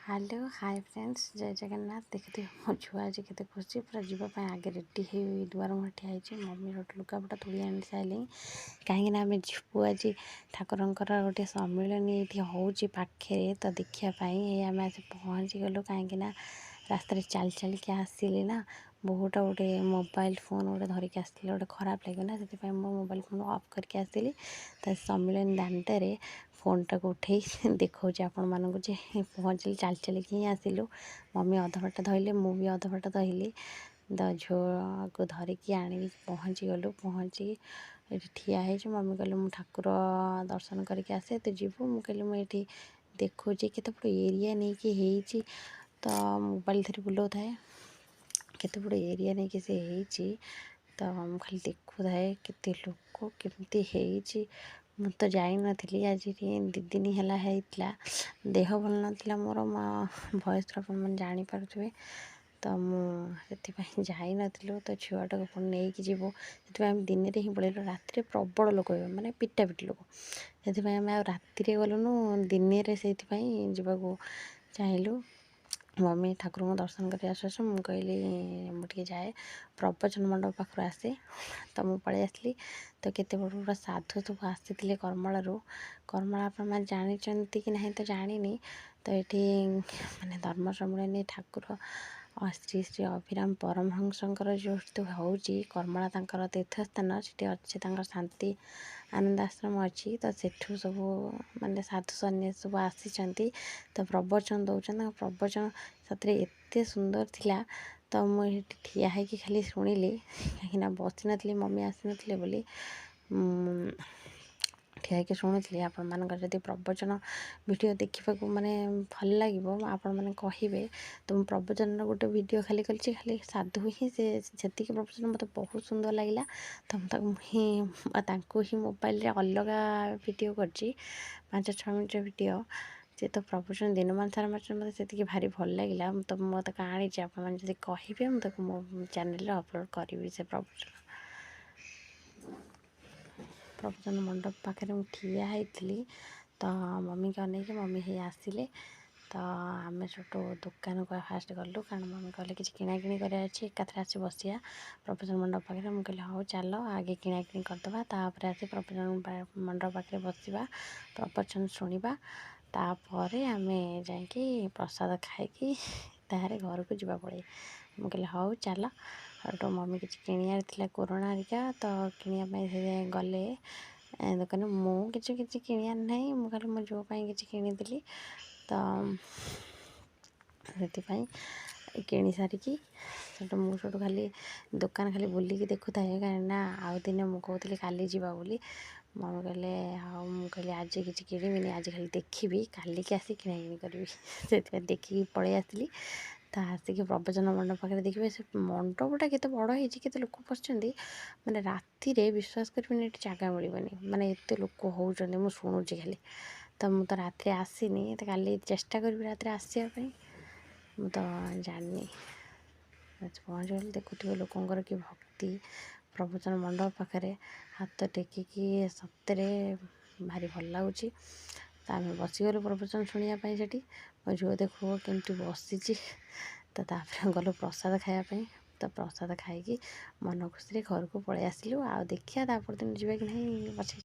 Hello hi friends, ଜୟ ଜଗନ୍ନାଥ। ଦେଖିଥିବେ ମୋ ଛୁଆ ଆଜି କେତେ ଖୁସି, ପୁରା ଯିବା ପାଇଁ ଆଗେ ରେଡ଼ି ହେଇ ଦୁଆର ମୁହଁରେ ଠିଆ ହେଇଛି। ମମି ଗୋଟେ ଲୁଗାପଟା ତୋଳି ଆଣି ସାରିଲେଣି, କାହିଁକିନା ଆମେ ଯିବୁ ଆଜି ଠାକୁରଙ୍କର ଗୋଟେ ସମ୍ମିଳନୀ ଏଇଠି ହେଉଛି ପାଖରେ, ତ ଦେଖିବା ପାଇଁ ଏଇ ଆମେ ଆସି ପହଞ୍ଚିଗଲୁ। କାହିଁକିନା ରାସ୍ତାରେ ଚାଲି ଚାଲିକି ଆସିଲି ନା, ବୋହୁଟା ଗୋଟେ ମୋବାଇଲ୍ ଫୋନ୍ ଗୋଟେ ଧରିକି ଆସିଥିଲେ ଗୋଟେ ଖରାପ ଲାଗିବ ନା, ସେଥିପାଇଁ ମୁଁ ମୋବାଇଲ୍ ଫୋନ୍ ଅଫ୍ କରିକି ଆସିଲି। ତ ସମ୍ମିଳନୀ ଦାଣ୍ଡରେ ଫୋନ୍ଟାକୁ ଉଠେଇ ଦେଖାଉଛି ଆପଣମାନଙ୍କୁ ଯେ ପହଞ୍ଚିଲି, ଚାଲି ଚାଲିକି ହିଁ ଆସିଲୁ। ମମି ଅଧ ବାଟ ଧଇଲେ, ମୁଁ ବି ଅଧ ବାଟ ଧଇଲି, ତ ଝିଅକୁ ଧରିକି ଆଣିକି ପହଞ୍ଚିଗଲୁ। ପହଞ୍ଚିକି ଏଠି ଠିଆ ହେଇଛୁ। ମମି କହିଲେ ମୁଁ ଠାକୁର ଦର୍ଶନ କରିକି ଆସେ, ତୁ ଯିବୁ? ମୁଁ କହିଲି ମୁଁ ଏଇଠି ଦେଖୁଛି କେତେ ବଡ଼ ଏରିଆ ନେଇକି ହେଇଛି। ତ ମୋବାଇଲ୍ ଧରି ବୁଲଉଥାଏ, କେତେ ବଡ଼ ଏରିଆ ନେଇକି ସେ ହେଇଛି। ତ ମୁଁ ଖାଲି ଦେଖୁଥାଏ କେତେ ଲୋକ, କେମିତି ହେଇଛି। ମୁଁ ତ ଯାଇନଥିଲି, ଆଜି 2 ଦିନ ହେଲା ହେଇଥିଲା। ଦେହ ଭଲ ନଥିଲା ମୋର, ମୋ ଭଏସ୍ରୁ ଆପଣମାନେ ଜାଣିପାରୁଥିବେ, ତ ମୁଁ ସେଥିପାଇଁ ଯାଇନଥିଲୁ। ତ ଛୁଆଟାକୁ ପୁଣି ନେଇକି ଯିବୁ, ସେଥିପାଇଁ ଆମେ ଦିନରେ ହିଁ ପଳେଇଲୁ। ରାତିରେ ପ୍ରବଳ ଲୋକ ହେବେ, ମାନେ ପିଟା ପିଟି ଲୋକ, ସେଥିପାଇଁ ଆମେ ଆଉ ରାତିରେ ଗଲୁନୁ, ଦିନରେ ସେଇଥିପାଇଁ ଯିବାକୁ ଚାହିଁଲୁ। ମମି ଠାକୁରଙ୍କୁ ଦର୍ଶନ କରି ଆସୁ ଆସୁ ମୁଁ କହିଲି ମୁଁ ଟିକେ ଯାଏ ପ୍ରବଚନ ମଣ୍ଡପ ପାଖରୁ ଆସେ, ତ ମୁଁ ପଳେଇ ଆସିଲି। ତ କେତେ ବଡ଼ ବଡ଼ ସାଧୁ ସବୁ ଆସିଥିଲେ କର୍ମଳାରୁ। କର୍ମଳା ଆପଣମାନେ ଜାଣିଛନ୍ତି କି ନାହିଁ ତ ଜାଣିନି। ତ ଏଠି ମାନେ ଧର୍ମ ସମ୍ମିଳନୀ ଠାକୁର ଶ୍ରୀ ଶ୍ରୀ ଅଭିରାମ ପରମହଂସଙ୍କର ଯେଉଁଠୁ ହେଉଛି କର୍ମଳା, ତାଙ୍କର ତୀର୍ଥସ୍ଥାନ ସେଠି ଅଛି, ତାଙ୍କର ଶାନ୍ତି ଆନନ୍ଦ ଆଶ୍ରମ ଅଛି। ତ ସେଠୁ ସବୁ ମାନେ ସାଧୁ ସନ୍ନ୍ୟାସୀ ସବୁ ଆସିଛନ୍ତି, ତ ପ୍ରବଚନ ଦେଉଛନ୍ତି। ତାଙ୍କ ପ୍ରବଚନ ସତରେ ଏତେ ସୁନ୍ଦର ଥିଲା, ତ ମୁଁ ଏଠି ଠିଆ ହେଇକି ଖାଲି ଶୁଣିଲି, କାହିଁକିନା ବସିନଥିଲି, ମମି ଆସିନଥିଲେ ବୋଲି ଠିଆ ହେଇକି ଶୁଣୁଥିଲି। ଆପଣମାନଙ୍କର ଯଦି ପ୍ରବଚନ ଭିଡ଼ିଓ ଦେଖିବାକୁ ମାନେ ଭଲ ଲାଗିବ, ଆପଣମାନେ କହିବେ, ତ ମୁଁ ପ୍ରବଚନର ଗୋଟେ ଭିଡ଼ିଓ ଖାଲି କରିଛି, ଖାଲି ସାଧୁ ହିଁ ସେ ସେତିକି ପ୍ରବଚନ ମୋତେ ବହୁତ ସୁନ୍ଦର ଲାଗିଲା। ତ ମୁଁ ତାକୁ ହିଁ ତାଙ୍କୁ ହିଁ ମୋବାଇଲରେ ଅଲଗା ଭିଡ଼ିଓ କରିଛି, 5-6 ମିନିଟ୍ର ଭିଡ଼ିଓ। ସେ ତ ପ୍ରବଚନ ଦିନମାନ ସାରା ମୋତେ ସେତିକି ଭାରି ଭଲ ଲାଗିଲା। ତ ମୁଁ ତାକୁ ଆଣିଛି, ଆପଣମାନେ ଯଦି କହିବେ ମୁଁ ତାକୁ ମୋ ଚ୍ୟାନେଲରେ ଅପଲୋଡ଼ କରିବି ସେ ପ୍ରବଚନ। ପ୍ରବଚନ ମଣ୍ଡପ ପାଖରେ ମୁଁ ଠିଆ ହେଇଥିଲି, ତ ମମିକି ଅନେଇକି ମମି ହେଇ ଆସିଲେ। ତ ଆମେ ସେଠୁ ଦୋକାନକୁ ଫାଷ୍ଟ ଗଲୁ, କାରଣ ମମି କହିଲେ କିଛି କିଣାକିଣି କରିବାର ଅଛି, ଏକାଥରେ ଆସି ବସିବା ପ୍ରବଚନ ମଣ୍ଡପ ପାଖରେ। ମୁଁ କହିଲି ହଉ ଚାଲ, ଆଗେ କିଣାକିଣି କରିଦେବା, ତାପରେ ଆସି ପ୍ରବଚନ ମଣ୍ଡପ ପାଖରେ ବସିବା, ପ୍ରବଚନ ଶୁଣିବା, ତାପରେ ଆମେ ଯାଇକି ପ୍ରସାଦ ଖାଇକି ତାହାରେ ଘରକୁ ଯିବା ପଳେଇ। ମୁଁ କହିଲି ହଉ ଚାଲ। ସେଠୁ ମମି କିଛି କିଣିବାର ଥିଲା କୋରଣା ହେରିକା, ତ କିଣିବା ପାଇଁ ସେ ଗଲେ ଦୋକାନ। ମୁଁ କିଛି କିଛି କିଣିବାର ନାହିଁ, ମୁଁ ଖାଲି ମୋ ଝିଅ ପାଇଁ କିଛି କିଣିଥିଲି। ତ ସେଥିପାଇଁ କିଣି ସାରିକି ସେଠୁ ମୁଁ ସେଠୁ ଖାଲି ଦୋକାନ ଖାଲି ବୁଲିକି ଦେଖୁଥାଏ, କାହିଁକିନା ଆଉ ଦିନେ ମୁଁ କହୁଥିଲି କାଲି ଯିବା ବୋଲି। ମମି କହିଲେ ଆଉ ମୁଁ କହିଲି ଆଜି କିଛି କିଣିବିନି, ଆଜି ଖାଲି ଦେଖିବି, କାଲିକି ଆସି କିଣାକିଣି କରିବି। ସେଥିପାଇଁ ଦେଖିକି ପଳେଇ ଆସିଲି। ତ ଆସିକି ପ୍ରବଚନ ମଣ୍ଡପ ପାଖରେ ଦେଖିବେ ସେ ମଣ୍ଡପଟା କେତେ ବଡ଼ ହେଇଛି, କେତେ ଲୋକ ବସିଛନ୍ତି। ମାନେ ରାତିରେ ବିଶ୍ୱାସ କରିବେନି, ଏଠି ଜାଗା ମିଳିବନି, ମାନେ ଏତେ ଲୋକ ହେଉଛନ୍ତି, ମୁଁ ଶୁଣୁଛି ଖାଲି। ତ ମୁଁ ତ ରାତିରେ ଆସିନି, ତ କାଲି ଚେଷ୍ଟା କରିବି ରାତିରେ ଆସିବା ପାଇଁ, ମୁଁ ତ ଜାଣିନି। ପହଞ୍ଚିଗଲି, ଦେଖୁଥିବେ ଲୋକଙ୍କର କି ଭକ୍ତି ପ୍ରବଚନ ମଣ୍ଡପ ପାଖରେ ହାତ ଟେକିକି, ସତରେ ଭାରି ଭଲ ଲାଗୁଛି। ତ ଆମେ ବସିଗଲୁ ପ୍ରବଚନ ଶୁଣିବା ପାଇଁ ସେଠି। ମୋ ଝିଅ ଦେଖିବ କେମିତି ବସିଛି। ତ ତାପରେ ଗଲୁ ପ୍ରସାଦ ଖାଇବା ପାଇଁ। ତ ପ୍ରସାଦ ଖାଇକି ମନ ଖୁସିରେ ଘରକୁ ପଳେଇ ଆସିଲୁ। ଆଉ ଦେଖିବା ତା ପରଦିନ ଯିବା କି ନାହିଁ ପଛେ।